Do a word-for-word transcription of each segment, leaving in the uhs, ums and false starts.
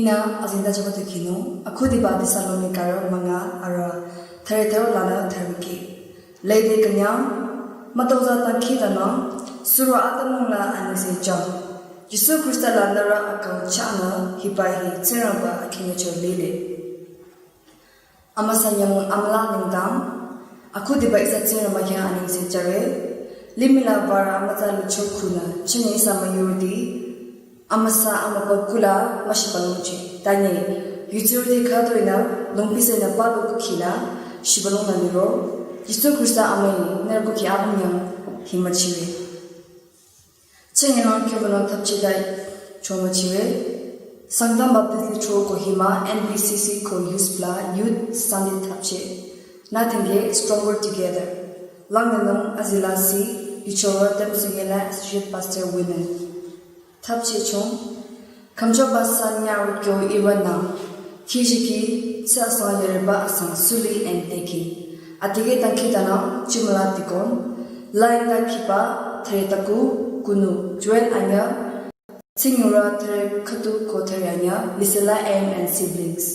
Nü azengtachoba tu khinung, akhudiba Thessalonikarü münga arüh thüre thüro lanü thürüki. Lede künyang, mütozah dangkhidangnang, suro atümung la anengse jüng. Jisu Khrista la nührü akang chahnü hiba hi Tsingrangba akhinyacho lile. Amüsa nyümong amüla nengdang, akhudiba ihsa Tsingrangba khyang anengse jüre, limih la barü amütsa licho khunü, chünye ihsa müyurüti, amüsa amübükuh la müshibülungchi, tanye, yutsürüti khütoinü, lungpisenü palu kukhi la, shibülung la liro, Jisu Khrista amüi, nührü kukhi ahung yang, hi müchire. Chünye lang kyo kono thapche dai chomüchire. Sangtam Baptist Lithro Kohima N B C C ko youth bla Youth Sunday thapche. Nü thenge Stronger Together. Langnünung azila si Yuchoro Temsungela Associate Pastor Women. Thapche chong. Khümchoba san nyarü kyo iwanü, khishiki, tsü asang yareba asang suli and teki. Adige dangkhidangnang, chimüla dikon, lain dangkhiba, thüre taku, kunu, Joel anyü, Tsingyurü thüre khüdu ko thüre anyü, Lisela M and siblings.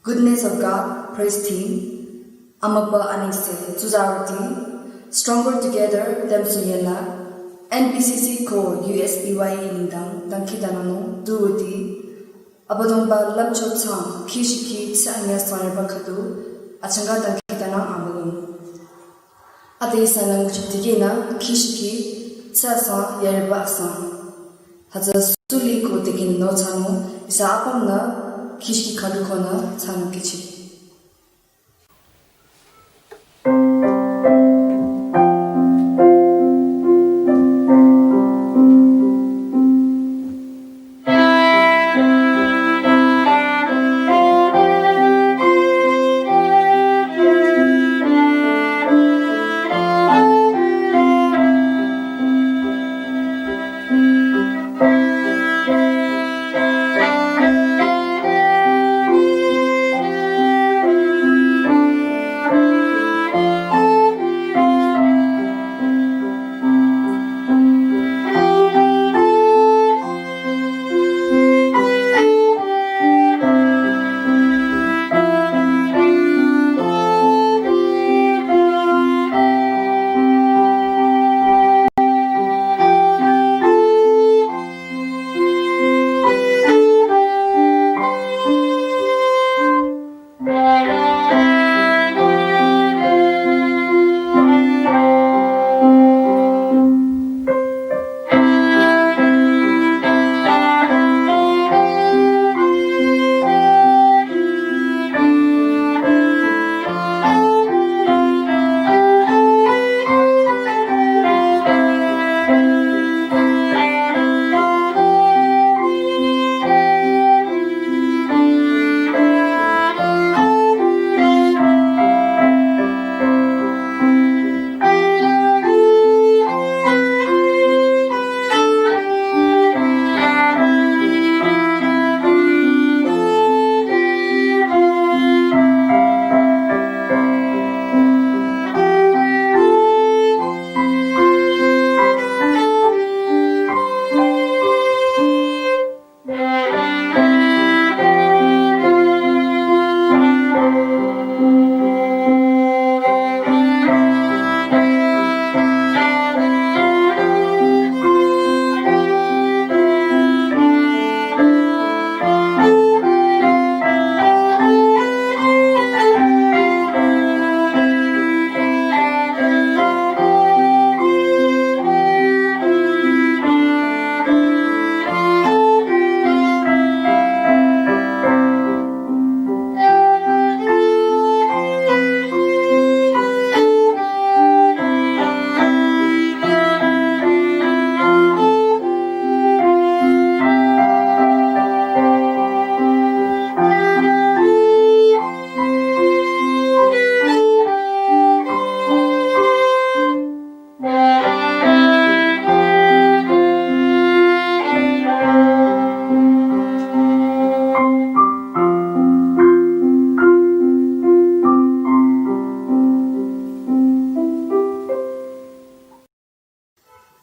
Goodness of God, Praise Team, amübü anengse, tsuzarüti, Stronger Together, Temsuyela, N B C C ko U S B Y E nengdang, dangkhidangnangnung, tuwüti, Abüdongba lümcho chang, khishiki, tsü anyü sangreba khüdu, achangka dangkhidangnang amülung. Ade ihsanü nguchi dikehnü, khishiki, tsü asang, yareba asang. Hütsü suli ko dikehnü no chanu, ihsa apümnü, khishiki khüdu konü, chanu kichi.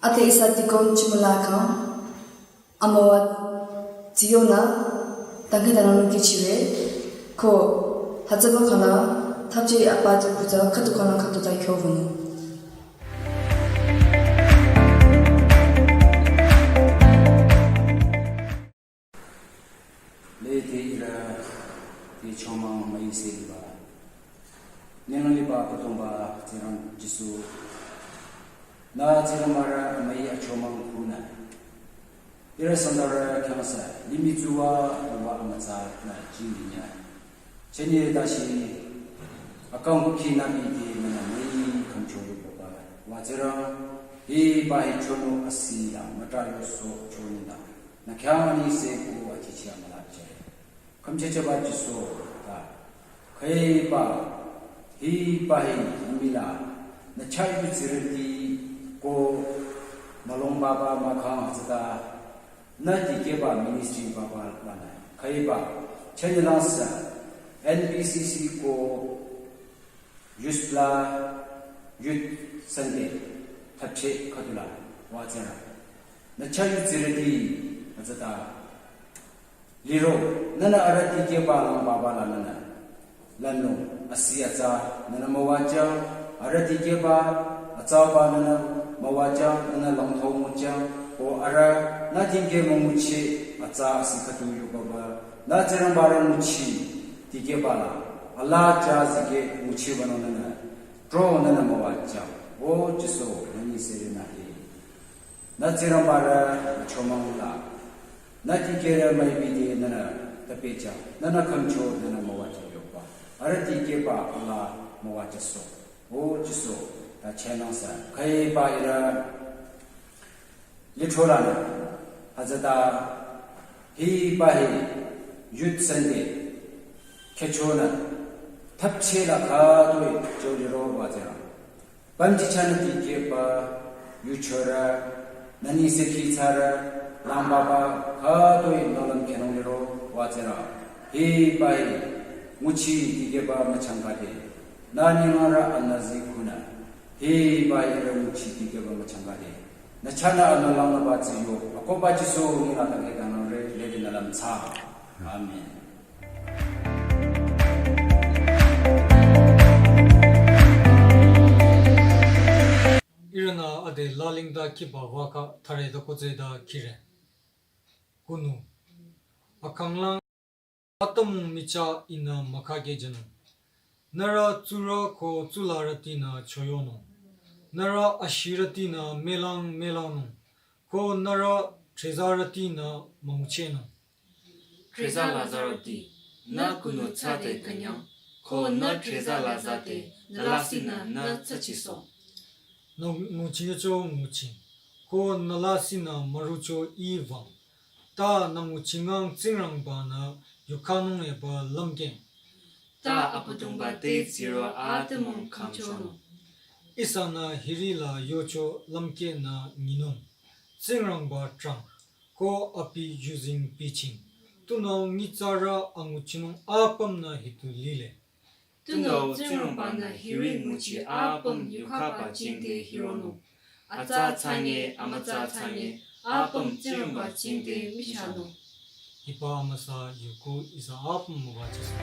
Ade ihsa deacon chimülakang, amüwa Ziona, Dangkhidangnang nungkhichire, ko hütsüba khangla, thapche apa tu kuta, khüdu khangla khüdu ta kyo wünung. Lede ihrü te chomang müise liba. Nenglang liba Abüdongba Tsingrang Jisu. Nü Tsingrang mürü amüi achomang kunü. Ihrü sandara khyangsa, limih tsuwa uwa amütsa nü jingdinya. Chünye dashi, akang kuki nü midi nü müi khümcho liba. Wa Tsingrang, hiba hichonü asila, müta yoso chonü. Nü khyang anise ku achichia mülache. Khümchecheba Jisu ta. Khüiba, hiba hi, himila, nü chah yu tsirüti ko mülung baba mükhang hütsüta, nü dikehba ministry baba lanü. Khüiba, chünye langsa, N B C C ko Youth la, Youth Sunday, thapche khüdula, wa Tsingrang. Nü chah yu tsirüti, hütsüta. Liro, nünü arüh dikehba lang baba la nünü. Lanung, asi atsa, nünü müwajang, arüh dikehba, atsaba nünü müwajang, nünü langthong mujang, ko arüh, nü dikeh münguchi, atsa asi khüdu yu baba, nü Tsingrang barü nguchi, dikehba la, ala cha zikeh nguchiba nü nünü, tro nünü müwajang, o Jisu, nünyi seri nü hi. Nü Tsingrang barü chomang la, nü dikehrü müibi de nünü, tapechang, nünü khümcho, nünü müwajang yoba, arüh dikehba ala müwajang so, o Jisu, ta chenangsa, khüiba ihrü, Litholanü, hütsüta, hiba hi, Youth Sunday, khechonü, thapche la khütoi, joliro wa Tsingrang. Pamji chanü dikehba, yuchorü, nünyi sekhi tsarü, lang baba, khütoi, nolam khenung liro, wa Tsingrang. Hiba hi, nguchi dikehba müchangkade, nü nyingrü anüzi kunü, hiba hi nguchi dikehba müchangkade. Nü chahnü anü langnüba tsiyo, akohba Jisu ninglang dangkhidangnangre, lede nü lümtsa. Amen. Ihrünü ade lalingda kiba waka thare da kotseda kire. Kunu. Akanglang Atümung michah ihnü mükhakeh jünung. Nührü tsurü ko tsularütinü choyonung. Nührü ashirütinü mülang mülangnung. Ko nührü dhrezarütinü münguchehnung. Dhreza lazarüti, nü kunu tsade künyang, ko nü dhreza lazate, nü lasinü nü tsachisong. Nü nguchicho nguchi, ko nü lasinü mürucho iwang. Ta nü nguchingang Tsingrangba-nü yukhanung eba lümkeng. Ta Abüdongba te tsiro atümung khümchonung. Ihsanü hirila yocho lümkehnü nyinung. Tsingrangba trang, ko abi yuzeng bichieng. Tunüo nyitsarü anguchinung apümnü hitu lile. Tunüo Tsingrangba-nü hiri nguchi apüm yukhaba jingte hironung. Atsa thsanye, amütsa thsanye, apüm Tsingrangba jingte michahnung. Hiba amüsa yuku ihsa apüm müwajüsü.